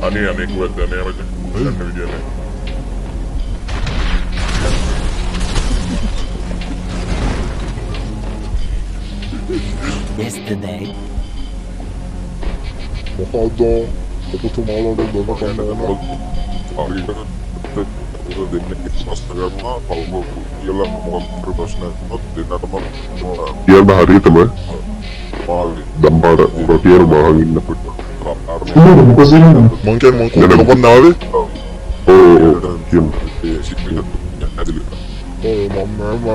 අනේ අනේ කොහෙද මේ මචං දන්න විදිය නෑ. Yesterday. මොකද්ද ඔබතුමාලට දැනගන්න ඕන? කියන්න හරියටම දම්පාට රොටියන මහන් ඉන්නකොට මං කියන්නේ මං කොහොමද කපන්න ආවේ? ඔව් ඔව් කියමු. ඔව් මම මම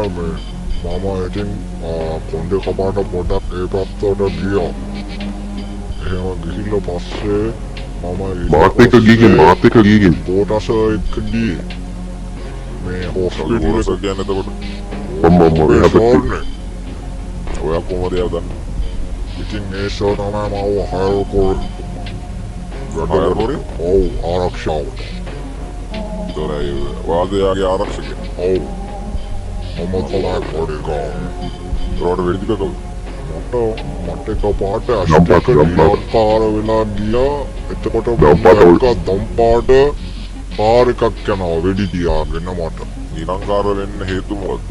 මම ඉතින් කොණ්ඩේ කපාන්න පොඩ්ඩක් ඒ පැත්තට ගියා. එහෙම ගිහිල්ලා පස්සේ මම මාත් එක්ක ගිහින් මාත් එක්ක ගිහින් කොටස එක්ක ගියේ. මේ හොස්පිටල් කොටස කියන්නේ එතකොට මම මම එහා පැත්තේ. ඔයා කොහමද එයාව දන්නේ? ඉතින් ඒ සර් තමයි මාව හයර් කරේ. හයර් කරේ? ඔව් ආරක්ෂාවට. ඒතකොට ඔයාද එයාගේ ආරක්ෂකයා? ඔව්. මම තමයි බොඩිගාඩ්. ඒතකොට වෙඩි තිබ්බ කවුද? මට එකපාරට ඇස් දෙක නිලංකාර වෙලා ගියා. එතකොට මම දැක්කා දම්පාට කාර් එකක් යනවා වෙඩි තියාගෙන මට. නිලංකාර වෙන්න හේතුව මොකක්ද?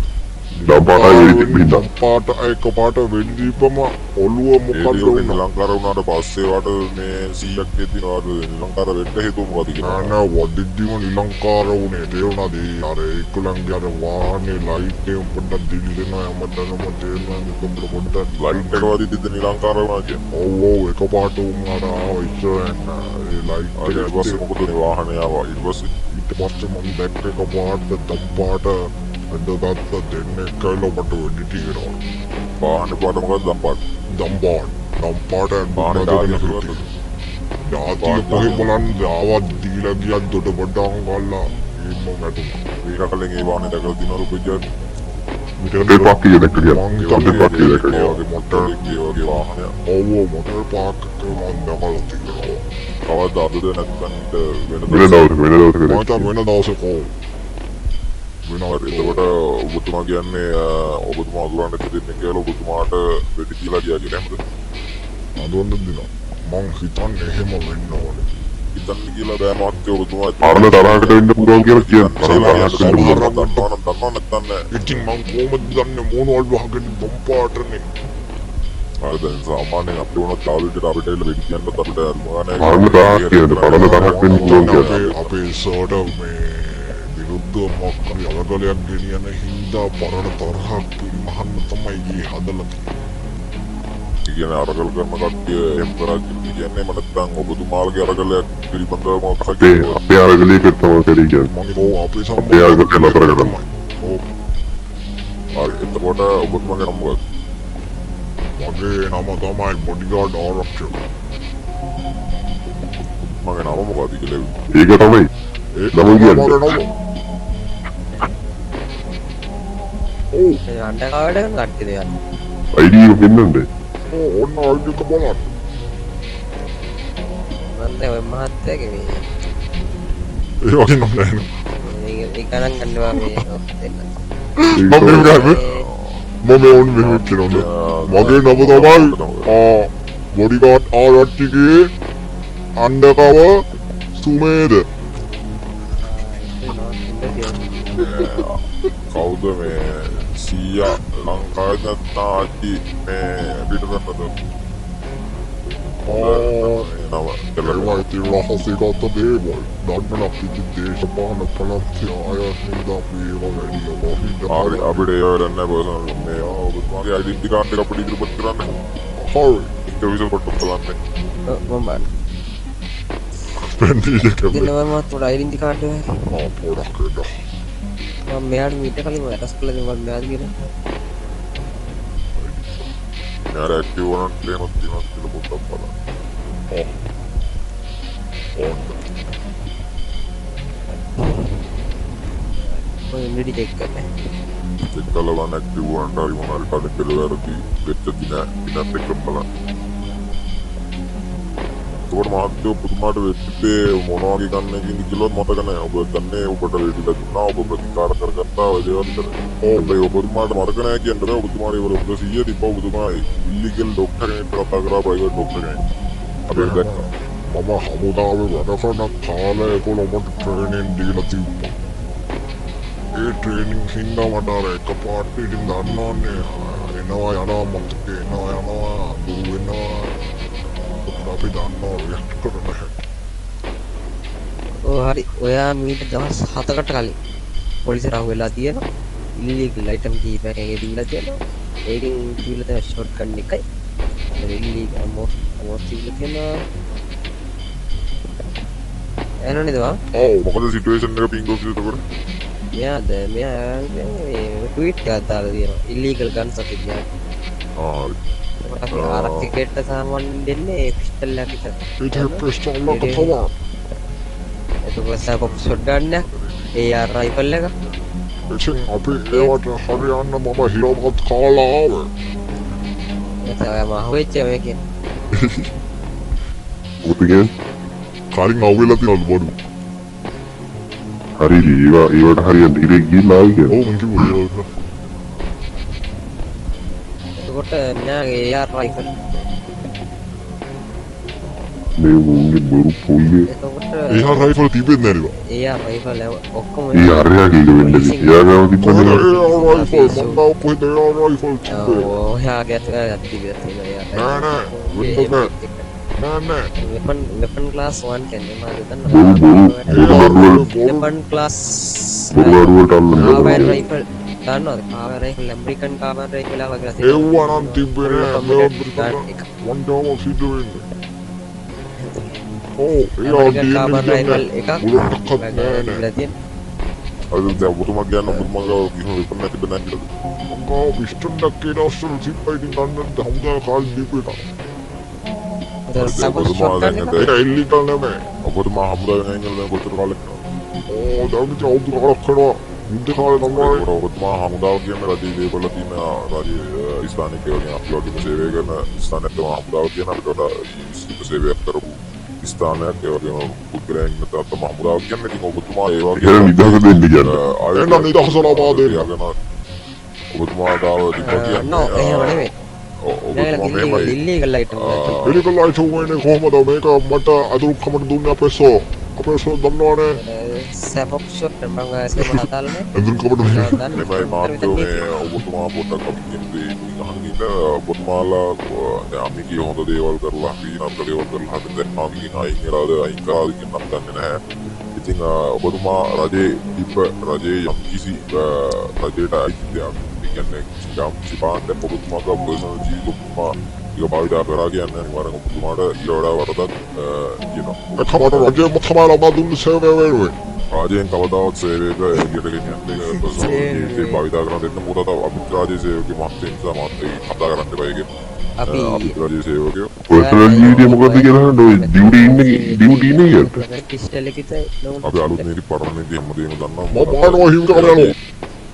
දම්පාට වෙඩි තිබ්බ හින්දා. දම්පාට එකපාරට වෙඩි දීපම ඔළුව මොකද්ද වුණා? නිලංකාර වුණාට පස්සේ වට මේ 100ක් දෙද්දි වාට නිලංකාර වෙන්න හේතුව මොකක්ද කියලා. නෑ නෑ වදිද්දිම නිලංකාර වුණේ තේරුණාද? ඒ අර ඒගොල්ලන්ගේ අර වාහනේ ලයිට් එක පොඩ්ඩක් දිලිසෙනවා හැමතැනම තේරුණාද? එතකොට පොඩ්ඩක් ලයිට් එක වදිද්දිද නිලංකාර වුණා කියන්නේ? ඔව් ඔව් එකපාරට උන් අර ආවා ඉස්සරහෙන් ඒ ලයිට් එක. ඊට පස්සේ මොකද උනේ වාහනේ ආවා ඊට පස්සේ? ඊට පස්සේ මං දැක්ක එකපාරට දම්පාට ඇඳගත්ත දෙන්නෙක් ඇවිල්ලා මට වෙඩි තියනවා. වාහනේ පාට මොකද්ද දම්පාට? දම්පාට. දම්පාට වාහනේ ඇඳගෙන ජාතිය කොහෙ බලන්නද ආවත් දීලා ගියත් දොඩ බඩාන් ගාලා එහෙම වැටුණා. ඊට කලින් ඒ වාහනේ දැකලා තියෙනවද පුජ්‍යත්? මොටර් පාක් එකේ දැක්ක කියලා. මොටර් පාක් එකේ දැක්ක. ඒ වගේ මොටර් එකේ වගේ වාහනයක්. ඔව් ඔව් මොටර් පාක් එකේ මං දැකලා තියෙනවා. කවදාද අදද නැත්නම් ඊට වෙන වෙන දවසක වෙන දවසක මං හිතන්නේ වෙන දවසක ඔව්. වෙන හරි එතකොට ඔබතුමා කියන්නේ ඔබතුමා අඳුරන්න නැති දෙන්නෙක් කියලා ඔබතුමාට වෙඩි තියලා ගියා කියලා එහෙමද? අඳුරන්න දෙනවා. මං හිතන්නේ එහෙම වෙන්න ඕනේ. හිතන්නේ කියලා බෑ මහත්තයෝ ඔබතුමා පරණ තරහකට වෙන්න පුළුවන් කියලා කියන්නේ. පරණ තරහකට වෙන්න පුළුවන්. දන්නවනම් දන්නව නැත්නම් නෑ. ඉතින් මං කොහොමද දන්නේ මොනවල් වහගෙන දම්පාටනේ? හරි දැන් සාමාන්‍යයෙන් අපි වුණත් යාළුවෙක්ට අපිට ඇවිල්ලා වෙඩි තියන්නත් අපිට අරුම ගානේ පරණ තරහක් කියන්නේ පරණ තරහක් වෙන්න පුළුවන් කියලා. අපේ සර්ට මේ විරුද්ධව මොකක් හරි අරගලයක් ගෙනියන හින්දා පරණ තරහක් පිරිමහන්න තමයි ඊ හදලා තියෙන්නේ. ඒ කියන්නේ අරගල කරන කට්ටිය එහෙම කරා කියලා කියන්නේ එහෙම නැත්නම් ඔබතුමාලගේ අරගලයක් පිළිබඳව මොකක් හරි අපේ අපේ අරගලයකට තමයි කරේ කියන්නේ. මං ඔව් අපේ අපේ අරගලය නතර කරන්න. ඔව්. හරි එතකොට ඔබතුමාගේ නම මොකක්ද? මගේ නම තමයි බොඩිගාඩ් ආරක්ෂක. මගේ නම මොකක්ද කියලා ඒක තමයි. නම කියන්නේ. ඔව්. මේ අන්ඩර්කවර් කරන කට්ටියද යන්නේ? ID එක පෙන්නන්න. ඔව් ඔන්න ID එක බලන්න. මන් දැන් ඔය මහත්තයාගේ මේ ඒ වගේ නම් නෑ නේ. මේක ඒක නම් ගන්නවා මේ දෙන්න. මම මෙහෙම ගන්නේ. මම ඕන මෙහෙම කියනවා. මගේ නම තමයි බොඩිගාඩ් ආරච්චිගේ අන්ඩර්කවර් සුමේද. කවුද මේ සීයා ලංකාවේ නැත්නම් ආච්චි මේ පිටරටද? නම ඒවා ඉතින් රහසිගත දේවල්. දන්න නම් ඉතින් දේශපාලන පළාතේ අය හින්දා අපි ඒවා වැඩි ඔහින්ද හරි අපිට ඒවා වැඩක් නැහැ පර්සනල් මේ ඔබතුමාගේ ඩෙන්ටි කාඩ් එක අපිට ඉදිරිපත් කරන්න. හරි. ඉන්ටර්විව් එක පොඩ්ඩක් බලන්න. ඔව් මම බලන්න. පෙන්නී එක දෙන්න මම පොඩ ඩෙන්ටි කාඩ් එක. ආ පොඩක් එන්න. මම මෙයාට මීට කලින් ඇරස් කළා ඉතින් මම මෙයාද කියලා. මෙයාට ඇක්ටිව් වරන්ට් එහෙම තියෙනවද කියලා පොඩ්ඩක් බලන්න. ඔව්. ඕන්න. ඔය MDT check කරන්න. චෙක් කරලා බලන්න ඇක්ටිව් වරන්ට් හරි මොන හරි කඩ පෙළ වැරදි වෙච්ච දිනත් එක්ක බලන්න. එතකොට මහත්තයෝ ඔබතුමාට වෙච්ච දේ මොන වගේ ගන්න එකකින්ද කියලා මතක නෑ. ඔබ දන්නේ ඔබට වෙඩි වැදුනා, ඔබ ප්‍රතිකාර කරගත්තා, ඔය දේවල් විතරයි. හැබැයි ඔබතුමාට මතක නෑ කියන්න බෑ. ඔබතුමාට ඒවල හොඳ සිහිය තිබ්බා. ඔබතුමා ඉල්ලීගල් ඩොක්ටර් කෙනෙක්ට කතා කරා, ප්‍රයිවට් ඩොක්ටර් කෙනෙක්. අපි ඒක දැක්කා. මම හමුදාවේ වැඩ කරන කාලේ ඒගොල්ලෝ මට ට්‍රේනින් දීලා තිබ්බා. ඒ ට්‍රේනින් හින්දා මට අර එකපාරට ඉතින් දන්නවනේ එනවා යනවා මතකේ එනවා යනවා දුර වෙනවා. එතකොට අපි දන්නවා රියැක්ට් කරන හැටි. ඔව් හරි. ඔයා මීට දවස් 7කට කලින් පොලිසියට අහු වෙලා තියෙනවා. ඉල්ලීගල් අයිටම් කීපයක් ඇඟේ දීලා තියෙනවා. ඒකෙන් තිබිලා තියෙන ෂොට් ගන් එකයි. ඉල්ලීගල් ඇමෝ තිබිලා තියෙනවා. එනෝ නේද බං? ඔව්. මොකද සිටුේෂන් එක පිංගෝ කිව්වද එතකොට? මෙයාද මෙයා මේ ට්වීට් එකක් දාලා තියෙනවා. ඉල්ලීගල් ගන්ස් අපි තියාගෙන. ආ හරි. එතකොට අපි ආරක්ෂකයට සාමාන්‍යයෙන් දෙන්නේ පිස්ටල් එකක් විතරයි. ඉතින් පිස්ටල් එක තමයි. එතකොට සපොප් ෂොට් ගන් එක, AR rifle එක. ඉතින් අපි ඒවට හරියන්න මම හිරවත් කාලා ආවේ. එතකොට ඔයා මහ වෙච්ච මේ කියන්නේ. මොකද කියන්නේ? කලින් අහුවෙලා තියෙනවලු බඩු. හරි ඒවා ඒවට හරියන්න ඉරේ ගිහිල්ලා ආවේ කියන්නේ. ඔව් මං කිව්වා ඒවා විතර. එතකොට මෙයාගේ AR rifle. මේ මුන්ගේ බොරු පොල්ලේ. එතකොට AR rifle තිබෙන්නේ නෑ නේ. AR rifle ඔක්කොම ඒ අරයාගේ එක වෙන්නේ. එයා ගාව කොහෙද තිබ්බනේ. AR rifle? මං ගාව කොහෙද AR rifle තිබ්බේ? ඔයාගේ අත තිබිලා තියෙනවා AR නෑ නෑ වෙන්න බෑ. නෑ නෑ. වෙපන් ක්ලාස් 1 කියන්නේ මම දන්නවා. බොරු බොරු AR බොරු නඩුවල බොරු වෙපන් ක්ලාස් බොරු නඩුවලට අල්ලන්නේ. කාබයින් රයිෆල් දන්නවද? කාබයින් රයිෆල් ඇමරිකන් කාබයින් රයිෆල් ආවා කියලා තියෙනවා. එව්වා නම් තිබ්බේ ෆුල් නෑ. කම්පියුටර් මේවා ගන් එක. මං ගාව සිද්ධ වෙන්නේ. ඔව් AR American carbine කියන්නේ රයිෆල් එකක් බුලට් එකක් ඔයාගේ නෑ නෑ. තිබිලා තියෙනවා. අද දැන් ඔබතුමා කියන්නේ ඔබතුමා ගාව කිසිම වෙපන් නැති බෑ කියලාද? මං ගාව පිස්ටල් එකක් ඒ දවස්වල තිබ්බා. ඉතින් දන්නේ නැද්ද හමුදාව කාලේ දීපු එකක්. එතකොට හරි දැන් සපොස් ඔබතුමා ෂොට් දැන් ගන් එකක්. ඒක ඉල්ලීගල් නෙමෙයි. ඔබතුමා හමුදාවෙන් අයින් වෙලා දැන් කොච්චර කාලයක් යනවද? ඕ දැන් ඉතින් අවුරුදු කාලක් වෙනවා. යුද්ධ කාලේ හරි තමයි. එතකොට ඔබතුමා හමුදාව කියන්නේ රජයේ දේපල තියෙන රජයේ ස්ථානික ඒ වගේම අපි වගේම සේවය කරන ස්ථානයක් තමයි හමුදාව කියන්නේ. අපිට වඩා විශේෂ සේවයක් කරපු ස්ථානයක්. ඒ වගේම පුද්ගලයන් ඉන්න තත් තමයි හමුදාව කියන්නේ. ඉතින් ඔබතුමා ඒ වගේ එහෙනම් නිදහස දෙන්න කියන්නේ. එහෙනම් නිදහස ලබා දෙන්න. තියාගෙන ඔබතුමා ගාව තිබ්බා නෝ කියන්නේ එහෙම නෙමෙයි. ඔබතුමා මෙහෙමයි. ඉල්ලීගල් අයිටම් එකක්. ඉල්ලීගල් අයිටම් වෙන්නේ කොහොමද? මේක මට අදුරුකමට දුන්නේ අපේ සෝ. අපේ සෝ දන්නවනේ. සැපොක් ෂොට් මං ඇස්කම හදාලා අදුරුකමට නෑ. මෙහෙමයි මහත්තයෝ මේ ඔබතුමා පොඩ්ඩක් අපි කියන දේ ඉතින් අහගෙන ඉන්න. ඔබතුමාලා දැන් අපි කිය හොඳ දේවල් කරලා අපි නරක දේවල් කරලා අපි දැන් ආමිගෙන් අයින් වෙලාද අයින් කරාද කියන නම් දන්නේ නැහැ. ඉතින් ඔබතුමා රජයේ තිබ්බ රජයේ යම් කිසි රජයට අයිති දෙයක්, ඒ කියන්නේ යම් කිසි භාණ්ඩයක් ඔබතුමා ගාව පර්සනල් ජීවිත ඔබතුමා ඒක භාවිතා කරා කියන්නේ අනිවාර්යෙන් ඔබතුමාට ඊට වඩා වරදක් තියෙනවා. ඒක මට රජයම තමයි ලබා දුන්නේ සේවය වෙනුවෙන්. රාජයෙන් කවදාවත් සේවයක එළියට ගෙනියන්න ඒක පර්සනල් ජීවිතේ භාවිතා කරන්න දෙන්න. මොකද අත අපිත් රාජ්‍ය සේවකයෝ මහත්තයෝ නිසා මහත්තයෝ කතා කරන්න එපා ඒකෙන්. අපි අපිත් රාජ්‍ය සේවකයෝ. පර්සනල් ජීවිතය මොකද්ද කියලා අහන්න ඔය ඩියුටි ඉන්නේ ඩියුටි ඉන්නේ කියන්නේ. පිස්ටල් එක විතරයි නෝ. අපි අලුත් නීති පරණ නීති හැමදේම දන්නවා. මම බලනවා හිමිකම යනවා.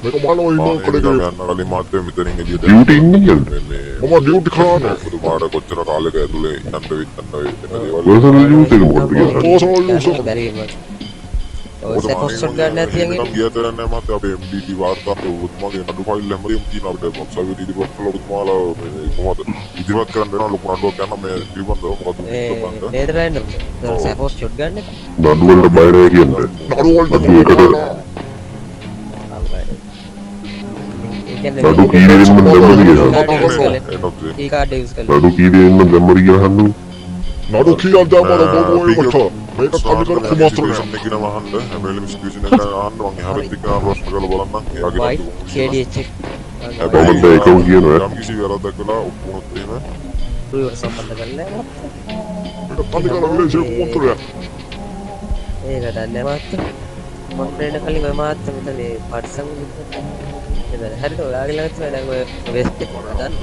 මේක බලනවා හිමිකම මානේ කඩේ. යන්න කලින් මහත්තයෝ මෙතනින් එළියට ඩියුටි ඉන්නේ කියන්නේ. මේ මම ඩියුටි කරන්නේ. ඔබතුමාට කොච්චර කාලයක ඇතුලේ යන්න වෙයි යන්න වෙයි වෙන දේවල්. පර්සනල් යූස් එක මොකද්ද කියලා. පර්සනල් යූස් එක. බැරි වීම. ඔය සැපොක් ෂොට් ගන් එකක් තියන් ඉන්නේ. ගියත නෑ මහත්තයා අපේ MDT වාර්තා අපේ ඔබතුමාගේ නඩු ෆයිල් හැමදේම තියෙනවා. අපිට ඔබ්සර්වර් ඉදිරිපත් කළා ඔබතුමාලා මේ කොහොමද ඉදිරිපත් කරන්න වෙනවා ලොකු නඩුවක් යනවා මේ පිළිබඳව. මොකද මේ නේදර්ලන්ඩ් සැපොක් ෂොට් ගන් එක. නඩු වලට බය නෑ කියන්නේ. නඩු වලට නඩු එකට ඒ කියන්නේ නඩු කී දෙනෙක් මම දැම්මද කියලා. කී කාඩ් යූස් කළා. නඩු කී දෙනෙක් මම දැම්මද කියලා අහන්න. නඩු කීයක් දැම්මද බොරු ඒකට? මේක තනිකර කුමාස්ත්‍රයක්. එකනම අහන්න හැම වෙලෙම සිටුේෂන් එක අහන්න මං එහා පැත්තේ කරන ප්‍රශ්න කරලා බලන්නම්. එයාගේ වයිට් නඩු කොහොමද KDH එක. හැබැයි මම දැන් ඒකම කියනවා. යම් කිසි වැරද්දක් කළා ඔප්පු වුණොත් එහෙම රුවට සම්බන්ධ කරලා නෑ මහත්තයා. මේක තනිකර විලේශ කුමාස්ත්‍රයක්. ඒක දන්නේ නෑ මහත්තයා. මම එන්න කලින් ඔය මාත් මෙතන මේ පරිස්සම් විතර හරිද? ඔයාගේ ළඟ තමයි දැන් ඔය වෙස්ට් එක දාන්න.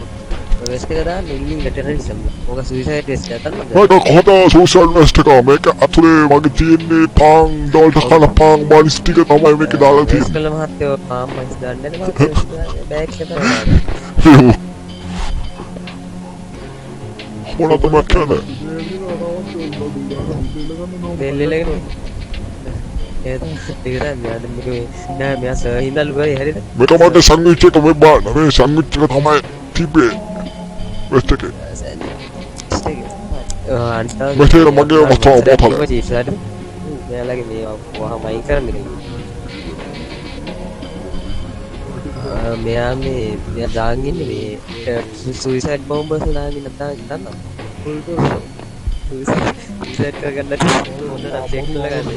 ඔය වෙස්ට් එක දාන්න ඉල්ලීගල් ටෙරරිසම්. ඕක සුයිසයිඩ් වෙස්ට් එක දන්නවද? මේක කොහොමද සෝෂල් වෙස්ට් එක? මේක ඇතුලේ මගේ තියෙන්නේ පාන් දොල්ට කන පාන් මනිස් ටික තමයි මේක දාලා වෙස්ට් තියෙන්නේ. කළ මහත්තයෝ පාන් මනිස් දාන්නේ නැහැ මහත්තයෝ, බෑග් එක තමයි දාන්නේ. මොනවද මම කියන්නේ? දෙල්ලෙලගෙන ඒ ඒක තමයි මෙයා දැන් මේක මේ නෑ, මෙයා සර් හින්දාලු කරේ, හරිද? මේක මගේ සැන්ඩ්විච් එක, මේ බලන්න, මේ සැන්ඩ්විච් එක තමයි තිබ්බේ වෙස්ට් එකේ. මෙතන මගේ වස්තුව බෝතලය. චීෆ් හරිද? මෙයාලගේ මේ වහම අයින් කරන්න කියලා. මෙයා මේ මෙයා දාන් ඉන්නේ මේ සුයිසයිඩ් බොම්බර්ස් දාන් ඉන්න දන්නවද? ෆුල් සුයිසයිඩ් කරගන්න හොඳට චෙක් කරලා ගන්න.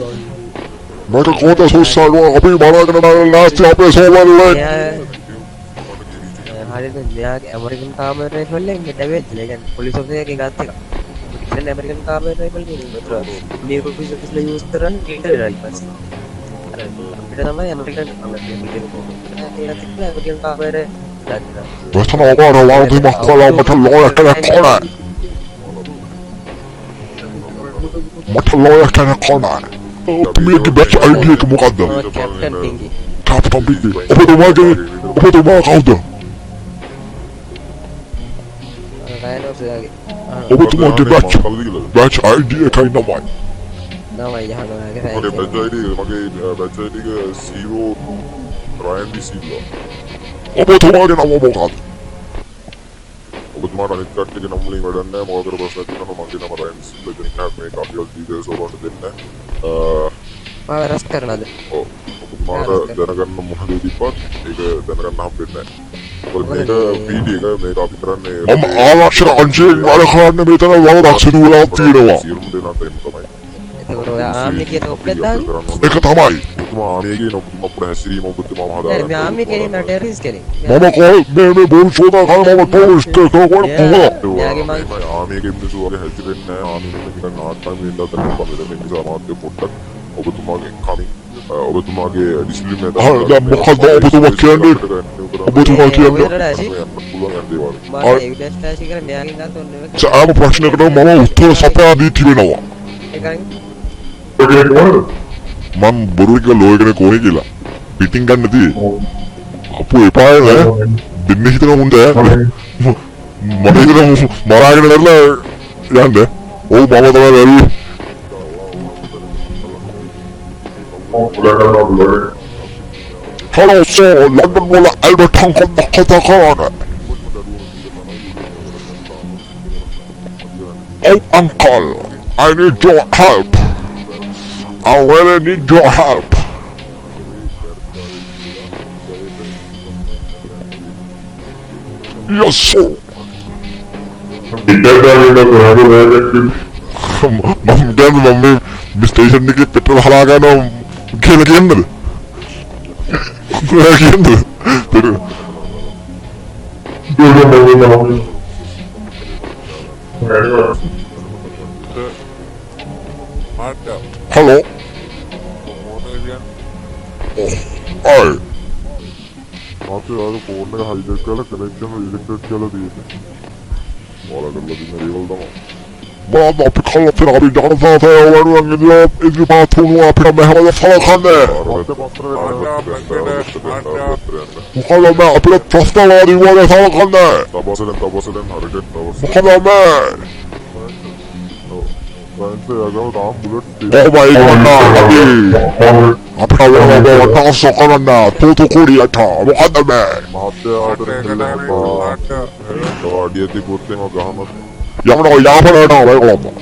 මේක කොහොමද සෝෂල් වල අපි බලාගෙන දාලා ලාස්ට් අපේ සෝවල් වල. මෙයා හරිද, මෙයාගේ ඇමරිකන් කාබන් රයිෆල් එක මේ ඩැමේජ් වෙලා. ඒ කියන්නේ පොලිස් ඔෆිසර් එකෙන් ගත්ත එක. කියන්නේ ඇමරිකන් කාබන් රයිෆල් කියන්නේ උතර මේ පොලිස් ඔෆිසර්ලා යූස් කරන්නේ ඉන්ටර් රයිෆල්ස්. අර අපිට තමයි ඇමරිකන් ඒකත් එක්ක ඇමරිකන් කාබන් රයිෆල් ගත්තා. මෙතන ඔබ වරදීමක් කළා, මට ලෝයර් කෙනෙක් ඕනේ. මට ලෝයර් කෙනෙක් ඕනේ. ඔබතුමියගේ බැච් ID එක මොකද්ද? මම කැප්ටන් පිංගි. කැප්ටන් පිංගි. ඔබතුමාගේ ඔබතුමා කවුද? රයන් ඔෆිසර්ගේ ඔබතුමාගේ බැච් බැච් ID එකයි නමයි. නමයි යහනවා. මගේ බැච් ID එක, මගේ බැච් ID එක 02 රයන් ඩි සිල්වා. ඔබතුමාගේ නම මොකක්ද? ඔබතුමාට අනිත් කට්ටියගේ නම් වලින් වැඩක් නැහැ. මොකක් කර ප්‍රශ්නයක් තියෙනවා නම් මගේ නම රයන් ඩි සිල්වා. ඉතින් මේක අපි ඩීටේල්ස් ඔයාලට දෙන්න. මාව අරෙස්ට් කරනවද? ඔව්, ඔබතුමාට දැනගන්න මොන දේ තිබ්බත් ඒක දැනගන්න හම්බෙන්නේ නැහැ. මොකද මේක PD එක, මේක අපි කරන්නේ මම ආරක්ෂක අංශයෙන් වැඩ කරන්නේ. මෙතන වරදක් සිදු වෙලා තියෙනවා. සියලුම දෙනාට එහෙම තමයි. එතකොට ඔය ආර්මි එකේ ටොප් එක දාන්නේ? ඒක තමයි. ඔබතුමා ආර්මි එකේ ඔබතුමා අපිට හැසිරීම ඔබතුමාම නෑ, හදාගන්න. මේ ආර්මි එකේ නෙමෙයි, ටෙරරිස්ට් කෙනෙක්. මම කොහොම මේ මේ බොරු චෝදනා කරන මම ටෙරරිස්ට් කෙනෙක් කොහොමද? මෙයාගේ මං ආර්මි එකේ මිනිස්සු වගේ හැසිරෙන්නේ නැහැ. ආර්මි එකේ නිකන් ආට්ටම් වෙන්න හදන බං. මෙතන නිසා මාත්‍ය පොඩ්ඩක් ඔබතුමාගේ කමින් ඔබතුමාගේ ඩිසිප්ලින් එක. හරි, දැන් මොකද්ද ඔබතුමා කියන්නේ? ඔබතුමා කියන්නේ පුළුවන් යන දේවල්. මට එවිඩන්ස් ටැච් කරලා මෙයාගෙන් ගත්ත ඔන්න එක. සෑම ප්‍රශ්නයකටම මම උත්තර සපයා දී තිබෙනවා. ඒකයි. මං බොරු එක ලෝයර් කෙනෙක් ඕනේ කියලා. පිටින් ගන්න තියෙ. අපෝ එපා නේ. දෙන්න හිතන මුන්ට මට හිතන මරාගෙන කරලා යන්න. ඔව්, මම තමයි වැරුවේ. හලෝ සර්, ලන්ඩන් වල ඇල්බර්ට් හංකොන් කතා කරන්නේ. Oh uncle, I need your help. I really need your help. Yes sir. මම කියන්නේ මම මේ ස්ටේෂන් එකේ පෙට්‍රල් හලා ගන්නවා කියලා කියන්නද? ඔයා කියන්නද? Petrol hello. අයි මාත් ඔයාගේ ෆෝන් එක හයිජැක් කරලා කනෙක්ෂන් රිජෙක්ටඩ් කියලා තියෙන්නේ. ඔයාලා කරලා තියෙන දේවල් තමයි. බලන්න, අපි කල්ලා තියෙන අපි ජනතාව වෙනුවෙන් ඉදිරිපත් වුණු අපිට මෙහෙමද සලකන්නේ? මොකද මේ අපිට ප්‍රශ්නවාදී වගේ සලකන්නේ? තබසලෙන් තබසලෙන් හරියට තබසලෙන්. මොකද මේ රයන්ස් එයාගාව තාම බුලට් කොහොමයි කන්න අපි අපිට වෙනම ටාස්ක් කරන්න තෝතු කුඩියට මොකද මේ මහත්තයා ආදරෙන් ඉල්ලනවා. තව අඩිය තිබ්බොත් එහෙම ගහන යමනවා යාපනයට මේගොල්ලෝ.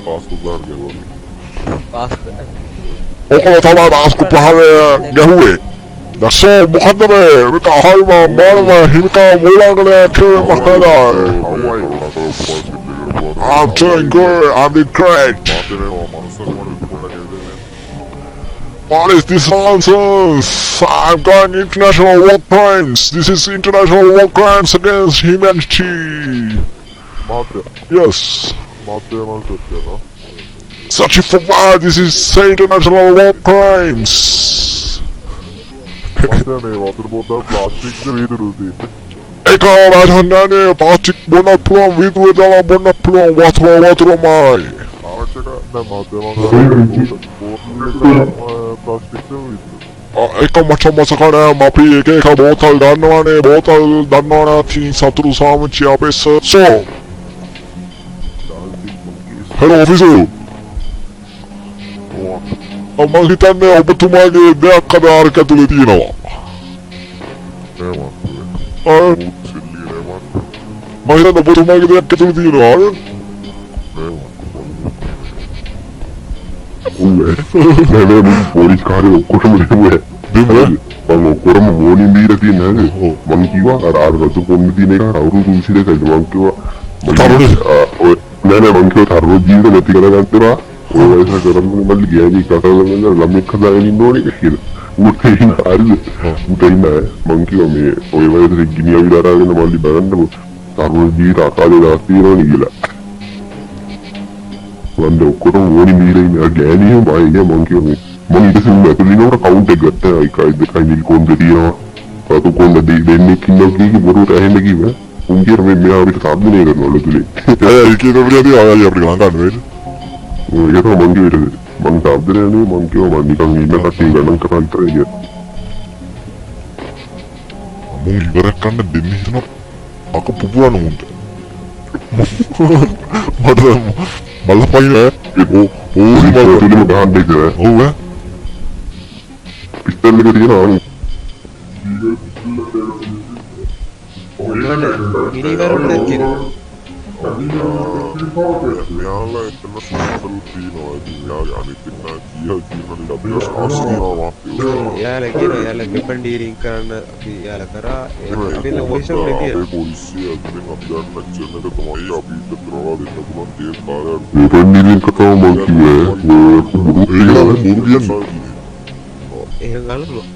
පාස්කු ගහන ගැහුවා. පාස් ඔකල තමයි පාස්කු ප්‍රහාරය ගැහුවේ. දැන් මොකද්ද මේ මේක හරිම මානව හිමිකම් උල්ලංඝනය කිරීමක් නේද? I'm doing good. I'm doing great. What is this nonsense? I'm going international war crimes. This is international war crimes against humanity. මහත්තයා Yes. මහත්තයා මං සෙට් කරනවා. Searching for what? This is international war crimes. මට මේ වතුර බෝතල් plastic ද වීදුරු තියෙන්නේ. ඒක රාජහන්නනේ ප්ලාස්ටික් බොන්න පුළුවන්, වීදුරු දාලා බොන්න පුළුවන්, වතුර වතුරමයි. ආරච්චක දැන් මහත්තයා මං බෝතල් එක ප්ලාස්ටික් ද වීදුරු? ඒක මට මතක නෑ. අපි එක එක බෝතල් දන්නවනේ, බෝතල් දන්නවනේ. ඉතින් සතුරු සාමච්චි අපේ sir. So hello officer. මං හිතන්නේ ඔබතුමාගේ දෙයක් අද ආරක ඇතුලේ තියෙනවා. නෑ මහත්තයා. ආ සිල්ලි නෑ මහත්තයා. මං හිතන්නේ ඔබතුමාගේ දෙයක් ඇතුලේ තියෙනවා. නෑ මහත්තයා. නෑ නෑ, මුන් පොලිස් කාර්යය ඔක්කොටම දෙමුවේ. දෙමුවේ? මං ඔක්කොටම වෝනින් දීලා තියෙන නේද? මං කිව්වා අර අර රතු කොණ්ඩේ තියෙන එක අවුරුදු 22යි. මං කිව්වා තරුණ. ඔය නෑ නෑ, මං කිව්වා තරුණ ජීවිත නැති කරගන්න එපා. ඔය වයස කරන්න මල්ලි ගෑණි කතා කරගෙන ළමෙක් හදාගෙන ඉන්න ඕනේ කියලා. ඌට එන්න හරිද? ඌට එන්න මං කිව්වා මේ ඔය වයසට ගිනි අවිල අරගෙන මල්ලි බලන්න තරුණ ජීවිත අකාලේ දාස් තියෙනවනේ කියලා. මං දැන් ඔක්කොටම වෝනින් දීලා ඉන්නේ. අර ගෑණි එහෙම බයයි නේ. මං කිව්වා මේ මං ඊට පස්සේ ඇතුළේ ඉන්නකොට කවුන්ට් එක ගත්තා. 1 2 නිල් කොණ්ඩේ තියෙනවා. රතු කොණ්ඩේ දෙන්නෙක් ඉන්නවා කී කී බොරුවට ඇහෙන්න කිව්වා. උන් කියන මේ මෙයා අපිට තර්ජනය කරනවලු ඇතුලේ. ඒ ඒ කියන විදිහට ආයෙ අපිට ගණන් ගන්න වෙන්නේ. ඔය ඒක තමයි මං කිව්වේ. මං තර්ජනය නෙවෙයි, මං කිව්වා මං නිකන් ඉන්න කට්ටිය ගණන් කරා විතරයි කියලා. මුන් ඉවරක් කරන්න දෙන්න හිතනවා අක පුපුරන මුන්ට. මට බලපයින් ඈ. ඕ ඕ මං ඇතුලේම ගහන්න ඉතින්. ඔව් ඈ. පිස්තල් එක තියෙනවා නේ. ගිනි වරුන්ට කියනවා. මෙයාලා එතන සම්පල් තියෙනවා. ඉතින් එයාගේ අනිත් එක්කෙනා කීයා කියනවනේ අපි ආස්තිනවා මහත්තයෝ. එයාලා කියනවා එයාලා වෙපන් ඩීලින් කරන්න අපි එයාලා කරා. අපි ළඟ පොසිෂන් එකේ තියෙනවා. අපේ පොලිසිය ඇතුලෙන් අපි ගන්න ඇක්ෂන් එක තමයි අපි කරලා දෙන්න පුළුවන් දේ කාර්යයක්. වෙපන් ඩීලින් කතාව මං කිව්වේ ඔය බොරු කියලා බොරු කියන්නේ. එහෙම ගන්න පුළුවන්.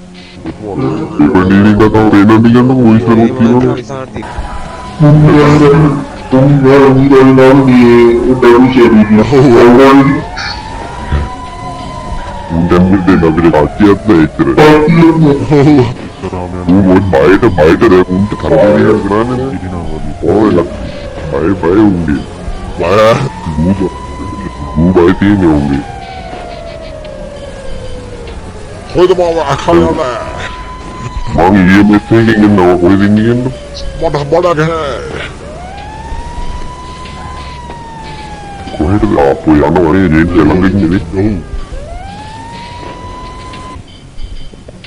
වෙපන් ඩීලින් කතාව පේනවද කියන්න පොලිසිය ඒ කියනවා. උන් දැන් දෙන්න අපිට කට්ටියක් නෑ එච්චර. ඌ මොන් බයට බයට දැන් උන්ට තරගයක් කරන්නේ නෑ. ඔය බය බය උන්ගේ. බය ඌ ඌ බය තියෙන්නේ උන්ගේ. කොයිද මාව අකල්ලා මං ඊයේ මෙසේජ් එකකින් එන්නවා කොහෙද ඉන්නේ කියන්න. මට බඩ ගැහ. කොහෙටද ආපහු යනවා නේ ජේම්ස් ළඟ ඉන්නේ නේ. ඔව්.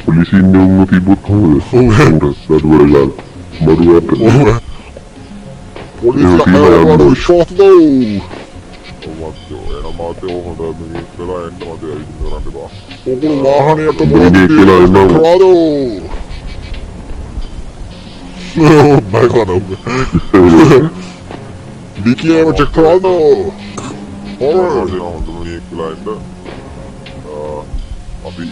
පොලිසිය ඉන්නේ උන්ව තිබ්බොත් කොහොමද? ඔව්. උන්ට දඩුවර ගාලා මරුවට. ඔව්. පොලිස් කතාව විශ්වාසද? ඔව් මහත්තයෝ එන මහත්තයෝ හොඳ මිනිහෙක් වෙලා එන්න මට ඇවිදින්න කරන්න එපා. ඔගොල්ලෝ වාහනයට මිනිහෙක් වෙලා එන්න. කරාද? බය කරනවා. ඩිකියම චෙක් කරාද? ඔව් හොඳ මිනිහෙක් වෙලා එන්න. අපි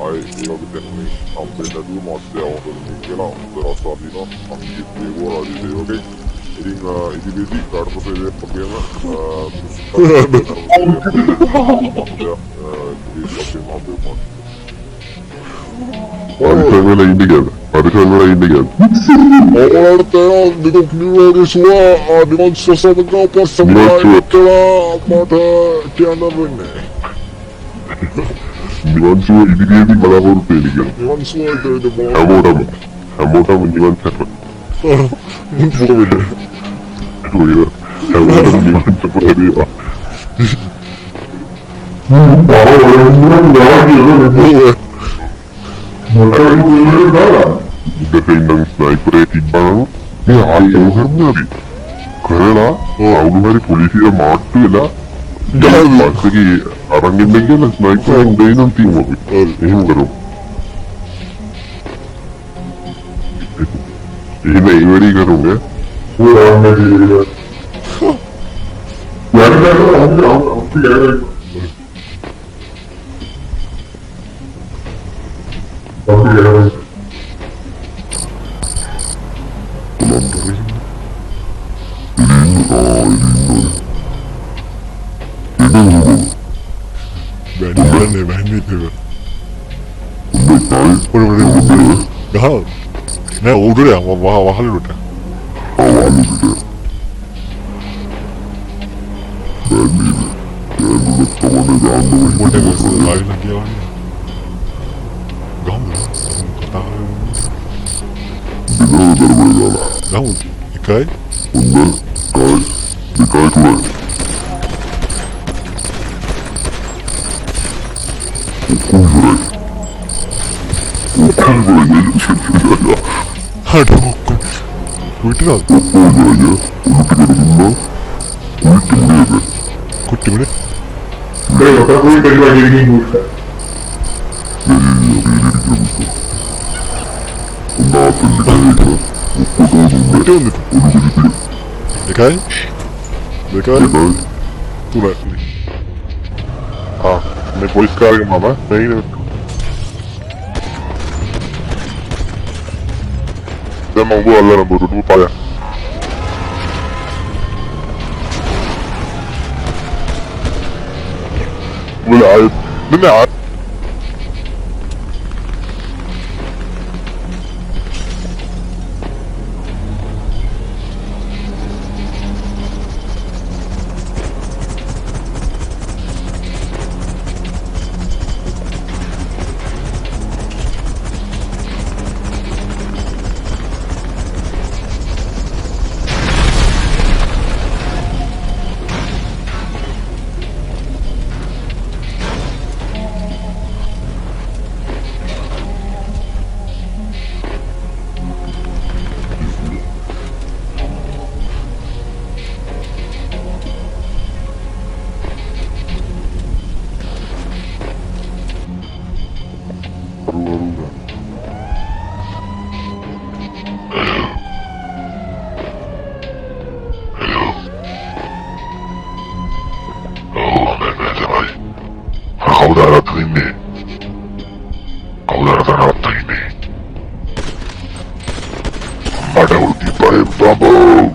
ආයේ ඒ වගේ තැනකින් හම්බෙන්න නැතුව මහත්තයා හොඳ මිනිහෙක් වෙලා හොඳ රස්සා දිනවා. අපි දේවෝ රාජ්‍ය සේවකෙක්. ඉතින් ඉදිරියේදී කාර්ය සේවයක් වගේම පරිසම් වෙලා ඉන්න කියලා. පරිසම් වෙලා ඉන්න කියලා. ඔයාලට තේරෙනවා නිකන් නිරෝගී සුව නිවන් සසඳ පස්සමයි කියලා මට කියන්න වෙන්නේ. නිවන් සුව ඉදිරියේදී බලාපොරොත්තු වෙන්න කියලා. නිවන් සුව ඉදිරියේදී හැමෝටම හැමෝටම නිවන් සැප. මුන් මොකද වෙන්නේ? ඔය හැමෝටම නිවන් සැප ලැබේවා. උඩට ඉඳන් ස්නයිපර් එක තිබ්බා නම් මේ ආයෙ ඔහොම අපි කරලා අවුරු හරි පොලිසිය මාට්ටු වෙලා ගහන්න. පස්සේදී අරන් එන්න කියලා ස්නයිපර් එක උඩ ඉඳන් තියමු අපි. එහෙම කරමු. එහෙම ඒ වැඩේ කරමු ඈ. ඉන්නේ ඒක. පොඩි පොඩි ගහනවා. නෑ උඩට යන් වහල් උඩට. පොඩි ලයින් කියලා ගහමු. කතා කරමු. ගහමු. 1 2 3 අඩෝ ඔක්කොම කුටි කුටි මුනේ කුටි හොඳට 1 2 3 ආ මේ පොලිස් කාර් එක මම මේ ඉන්නේ. දැන් මම උඹ අල්ලන බොරුට ඵලයන්. උඹලා ආයෙත් නෑ ආයෙත් කවුද අරන් ඉන්නේ? කවුද අරන් ඉන්නේ? මට උඩි පය බබෝ.